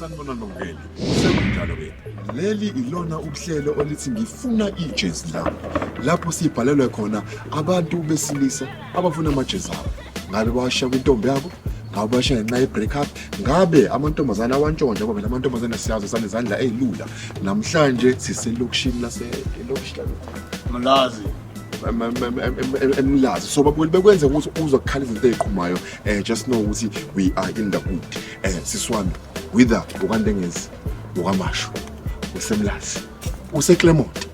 Sanibonani babukeli. Sekunjalo ke. Leli ilona uhlelo olithi ngifuna ijezi lami. Lapho sibhalelwe khona abantu besilisa abafuna amajezi abo. Ngabe bawashiya kwintombi yabo? Ngabe bashiya ngenxa ye-break up? Ngabe amantombazane awantshontsha ngoba phela amantombazane siyazi sanezandla ey'lula. Namhlanje siselokishini lase elokishini Mlazi. eMlazi. So babukeli bekwenze ukuthi uzwa kukhala izinto ey'qhumayo just know ukuthi we are in the hood. Siswami wither ukaNdengezi, ukaMashu, useMlazi, useClermont.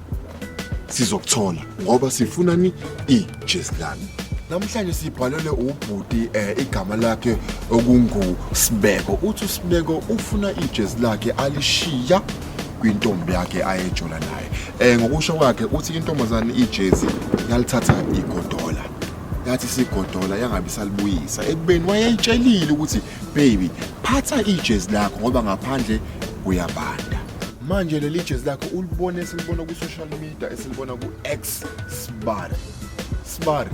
Sizokuthola ngoba sifuna ni ijezi lami. Namhlanje sibhalelwe ubhuti igama lakhe okungu Sibeko. Uthi uSibeko ufuna ijezi lakhe alishiya kwintombi yakhe ayejola naye. Ngokusho kwakhe uthi intombazane ijezi yalithatha igodola. Yathi sigodola yangabe salibuyisa. Ekubeni wayeyitshelile ukuthi baby phatha ijezi lakho ngoba ngaphandle kuyabanda. Manje leli jezi lakho ulibone esilibona ku social media esilibona ku X Sibari. Sibari.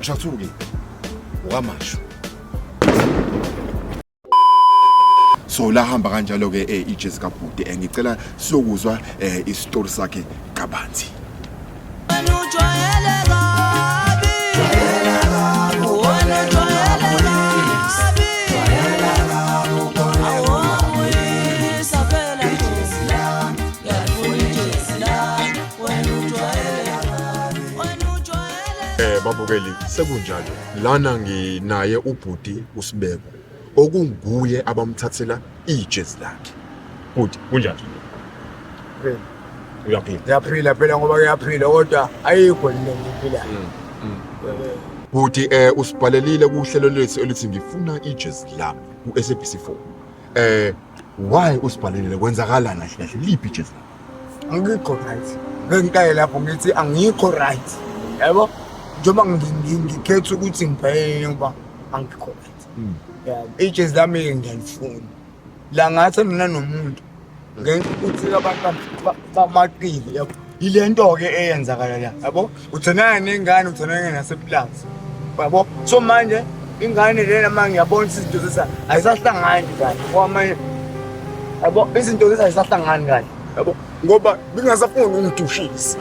Shathuki. UkaMashu. So lahamba kanjalo ke ijezi kabhuti ngicela siyokuzwa isitori sakhe kabanzi. Babukeli sekunjalo lana nginaye ubhuti uSibeko okunguye abamthathela ijezi lakhe. Bhuti kunjani? Phila. Uyaphila? Ngiyaphila phela ngoba ngiyaphila kodwa ayikho into engiyiphilayo. Bhuti usibhalelile kuhlelo lethu elithi ngifuna ijezi lami ku SABC 4. Why usibhalelile kwenzakalani kahle kahle liphi ijezi lakho? Angikho right. Ngeke ngiqale lapho ngithi angikho right. Yabo? Njengoba ngikhetha ukuthi ngibhekene ngoba angikho right. Yabo, ijezi lami ngiyalifuna. La ngathi mina nomuntu ngenxa ukuthi abantu bamaqile yabo. Yile nto-ke eyenzakala la yabo. Uthenana nengane, uthenana naseplazi. Yabo? So manje ingane lena manje ngiyabona ukuthi izinto zesa ayisahlangani kahle ngoba manje yabo izinto zesa ayisahlangani kahle yabo ngoba bingasafuni ungidushisa.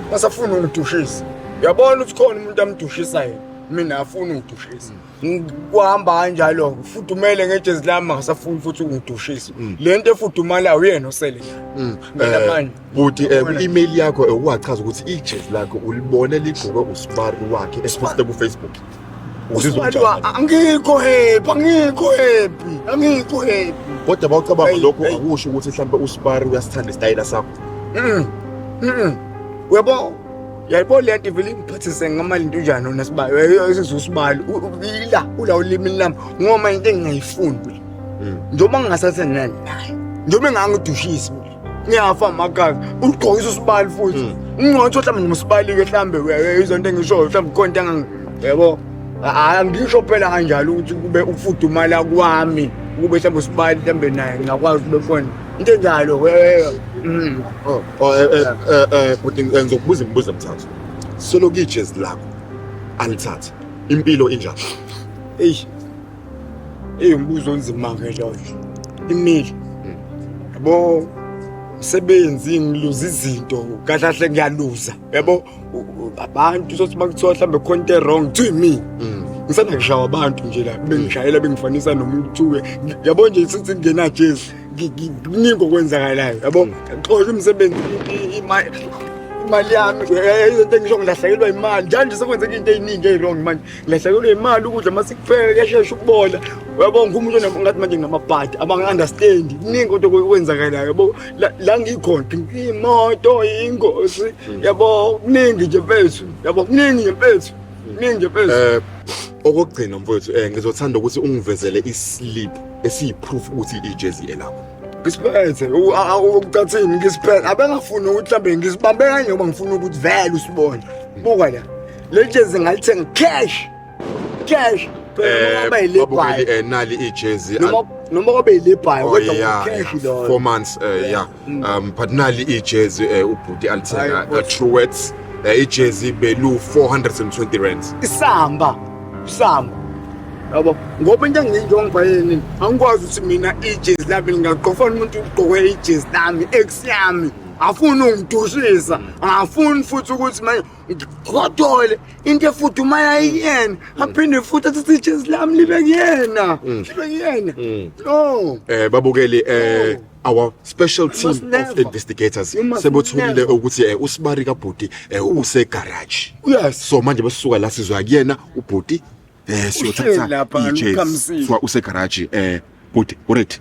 Ngasafuni ungidushisa. Uyabona ukuthi khona umuntu amdushisa yena. Mina afuni ungidushisa. Kuhamba kanjalo fudumele ngejezi lami angasafuni futhi ungidushisa. Le nto efudumalayo uyena osele. Mina manje Bhuti ku-email yakho wachaza ukuthi ijezi lakho ulibone ligqoke usibari wakhe esiposte ku-Facebook. Uzizwa Usibari unjani? Angikho happy, angikho happy, angikho happy. Kodwa bawucabanga Hey, lokho hey. akusho ukuthi mhlawumbe usibari uyasithanda isitayela sakho. Uyabo? Yayibona le nto ivele ingiphathise ngamali into njani wena sibali usibali ila ula ulimi lami ngoba into engingayifuni mina. Njengoba ngingasatheni naye. Njengoba engangidushisi mina. Ngiyafa amagazi. Ugqokisa usibali futhi. Ungcono mhlawumbe ngimsibalike mhlawumbe uyayizwa into engishoyo mhlawumbe khona into engangi yabo. Angisho phela kanjalo ukuthi kube ukufudumala kwami kube mhlawumbe usibali mhlawumbe naye ngingakwazi kube khona into enjalo. Oh, bhuti ngizokubuza imibuzo emithathu. Soloku ijezi lakho alithathe. Impilo injani? Eish. Eyi umbuzo onzima ke loyo. Imile. Yabo umsebenzi ngiluza izinto kahle kahle ngiyaluza. Yabo abantu sothi makuthiwa mhlambe khona into wrong kuthiwa imina. Ngisanda kushawa abantu nje la bengishayela bengifanisa nomuntu kuthiwe yabo nje sithi ngena jezi kuningi okwenzakalayo yabo xosha umsebenzi imali yami izinto engisho ngilahlekelwa imali njalo nje sekwenzeka into ey'ningi ey'wrong manje ngilahlekelwa imali ukudla uma sikupheka kuyashesha ukubola uyabo ngumuntu ngathi manje nginamabhadi abangi-understandi kuningi kodwa okwenzakalayo yabo la ngikhona imoto ingozi yabo kuningi nje mfethu yabo kuningi nje mfethu kuningi nje mfethu. Okokugcina mfowethu ngizothanda ukuthi ungivezele islip esiyi-proof ukuthi ijezi elakho. Ngisiphethe ukucathini ngisiphethe abengafuni ukuthi mhlambe ngisibambe kanje ngoba ngifuna ukuthi vele usibone. Buka la. Le jezi ngalithenga cash. Cash. Noma kwaba yilebhayi. Babukeli nali ijezi. Noma kwabe yilebhayi Oh, kodwa yeah, cash yeah. loyo. 4 months yeah. But nali ijezi ubhuti alithenga Hayi, boss. Truworths. Ijezi belu 420 rands. Isamba. Isamba. Yabo, ngoba into enginjengoba ngibhayeni angikwazi ukuthi mina ijezi lami lingagqofana umuntu ugqoke ijezi lami ex yami. Afuni ungidushisa, afuni futhi ukuthi manje ngikhothole into efudumala iyena, aphinde futhi athi ijezi lami libe kuyena, libe kuyena. No. Babukeli, our special team must of never. investigators You must sebetholile never. ukuthi usibari kabhuti use garage. Yes. So manje besuka la sizwa kuyena ubhuti, siyothatha Uhleli lapha, ijezi. ukhamisile. So use garage. Bhuti, uready?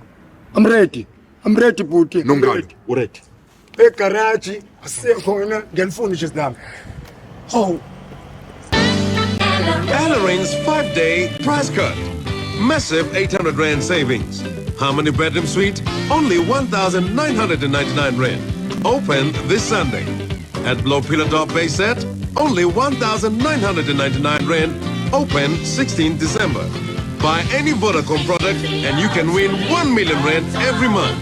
I'm ready. I'm ready, bhuti. I'm Nongalo, ready. uready? Egaraji sikhona, ngiyalifuna ijezi lami. Oh. Ellerines 5-day price cut. Massive 800 Rand savings. How many bedroom suite? Only 1,999 Rand. Open this Sunday. At Blow Pillar Top Base Set, only 1,999 Rand. Open 16 December. Buy any Vodacom product and you can win 1 million Rand every month.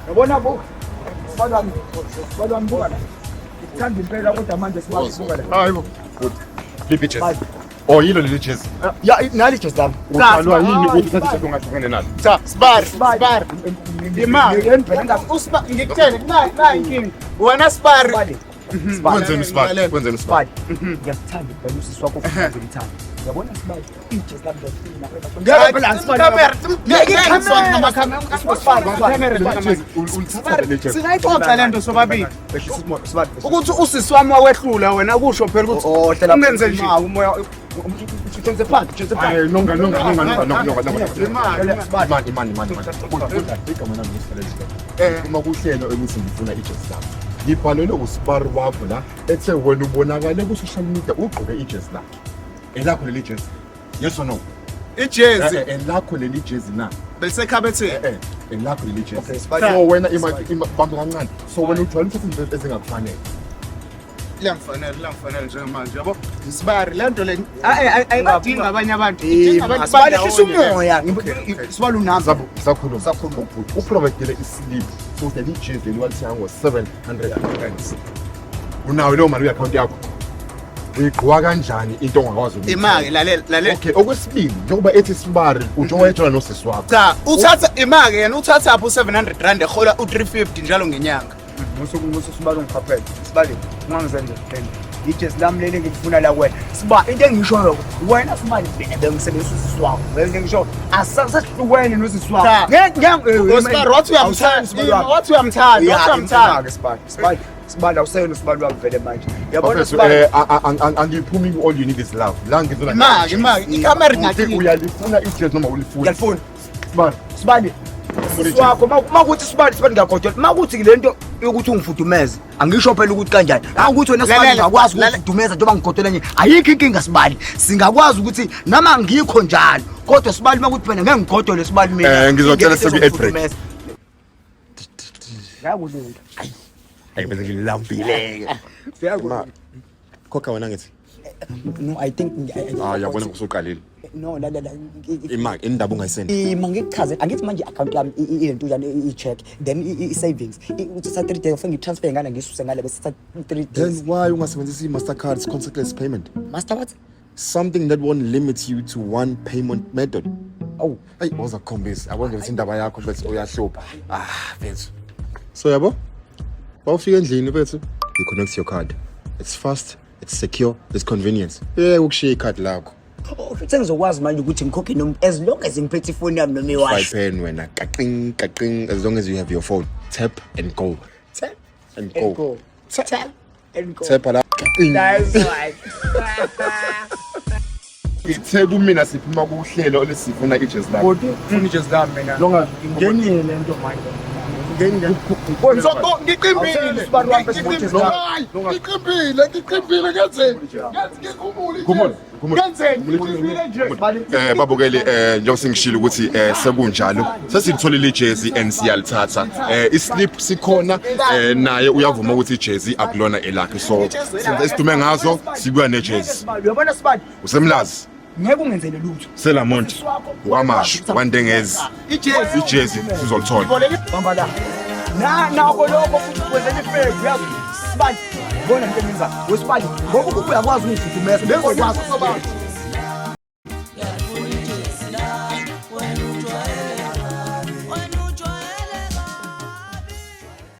Yabona bo. Sibani, sibani, buka la. Ngithanda impela kodwa manje sibani, buka la. Hayibo. Liphi ijezi? Oh, yilo leli jezi. Ya, nali ijezi lami. Uqalwa yini ukuthi uthathe ijezi ongahlukene nalo? Cha, sibari, sibari. Imali. Usiba ngikutshele nayi nayi inkinga. Wena sibari. Sibali. Kwenzeni usibari? Kwenzeni usibari? Sibali. Ngiyakuthanda impela usisi wakho futhi ngimthanda. Yabona sibali, ijezi lami ngiyalifuna. Ngeke phela camera. Ngeke ngicamera. Ulithatha leli jezi. Singayixoxa lento sobabili. Sibali. Ukuthi usisi wami wawehlula wena kusho phela ukuthi Oh, hlela ungenze nje. umoya. Uthonze phansi, uthonze phansi. Hayi, nonga nonga nonga nonga nonga nonga. Imali. Imani, imani, imani, imani. Igama lami nguSifelele. Uma kuhlelo ukuthi ngifuna ijezi lami. Ngibhalelwe usibari wakho la ethe wena ubonakale ku social media ugqoke ijezi lakhe. Elakho leli jezi. Yes or no? Ijezi Elakho leli jezi na? belisekhabetheni. Elakho leli jezi. Okay, Sibali. So wena ima ima bamba kancane. So wena ujwayele ukuthatha izinto ezingakufanele. Liyangifanele, liyangifanele njengamanje yabo. Sibari lento le ayibadingi abanye abantu. Idinga abantu Sibali, hlisa bandawonye. umoya. Sibali unami. Zabu zakhuluma. Sakhuluma. Ubhuti uprovide islip so leli jezi leli walithenga ngo-700 rands. Unayo leyo mali kwi-akhawunti yakho? Uyigqoka kanjani into ongakwazi ukuyithenga? Imali lalela lalela. Okay, okwesibili njengoba ethi sibari njengoba etshela nosisi wakho. Cha, uthatha imali yena uthatha apho 700 rand ehola u350 njalo ngenyanga. Musuku musu sibali ungikhaphele. Sibali, ungangizenze phela. Ijezi lami leli ngilifuna la kuwena. Siba into engishoyo wena sibali mina bengisebenzisa usisi wakho. Wena into engishoyo asasihlukene nosisi wakho. Cha. Ngeke ngeke Usibari wathi uyamthanda, wathi uyamthanda, wathi uyamthanda. Sibali. Sibali, sibali awuseyona usibali wami vele manje. Yabona Bafethu, sibali. angiphumi ku all you need is love. La ngizona. Imali, imali, ikhamera Uthi ingakini. uyalifuna ijezi noma ulifuna? Ngiyalifuna. Sibari. Sibali. Sisi wakho makuthi sibali sibali ngiyagodola. Makuthi lento yokuthi ungifudumeze. Angisho phela ukuthi kanjani. Akuthi wena sibali Lalela, ungakwazi lalela. ukufudumeza njengoba ngigodola nje. Ayikho inkinga sibali. Singakwazi ukuthi nama ngikho njalo. Kodwa sibali makuthi phela ngeke ngigodole sibali mina. Ngizocela sebi ad break. Ngakulunga. Hayi bese ngilambile. Siyakulunga. Khokha wena ngithi. No, I think Ah, yabona usuqalile. No, la la la. Imali indaba ungayisendi. Ima ngikuchaze angithi manje i-account yami ilento njani i-check then i-savings uthatha 3 days ufike ngitransfer ngala ngisuse ngale bese thatha 3 days. Then why ungasebenzisi i-Mastercard's contactless payment? Master what? Something that won't limit you to one payment method. Oh, Ayi wazakukhombisa yabona nje indaba yakho mfethu uyahlupha. Ah mfethu. So yabo bawufika endlini mfethu you connect your card. It's fast, it's secure, it's convenient. Yeke ukushiya ikhadi lakho. Oh, sengizokwazi manje ukuthi ngikhokhe noma as long as ngiphethe ifoni yami noma iwashi. Swipe in wena kaqing kaqing as long as you have your phone. Tap and go. Tap and go. And go. Tap And go. Tap la kaqing. That's right. Ithe kumina siphuma kuhlelo olesifuna ijezi lakho. Bhuti, ufuna ijezi lami mina. Longa Ngenile lento manje. Ngenile. So ngiqimbile. Sibali wami bese Ngiqimbile. Hayi, ngiqimbile, ngiqimbile ngenzeni? Ngikhumule. Khumula, khumula. Ngenzeni? Ngiqimbile nje. Babukeli, njengoba sengishilo ukuthi sekunjalo sesilitholile ijezi and siyalithatha. Islip sikhona, naye uyavuma ukuthi ijezi akulona elakhe, so senza isidume ngazo sibuya nejezi. Sibali, uyabona sibali, Usemlazi ngeke ungenzele lutho. Selamonti Kwamashu kwaNdengezi Ijezi. ijezi sizolithola. Bamba la. Na nako lokho futhi kwenzela ifake uyazi. Sibali. Bona into engiyenzayo. Wesibali, ngoba ukuba uyakwazi ungifudumeza, bengizokwazi.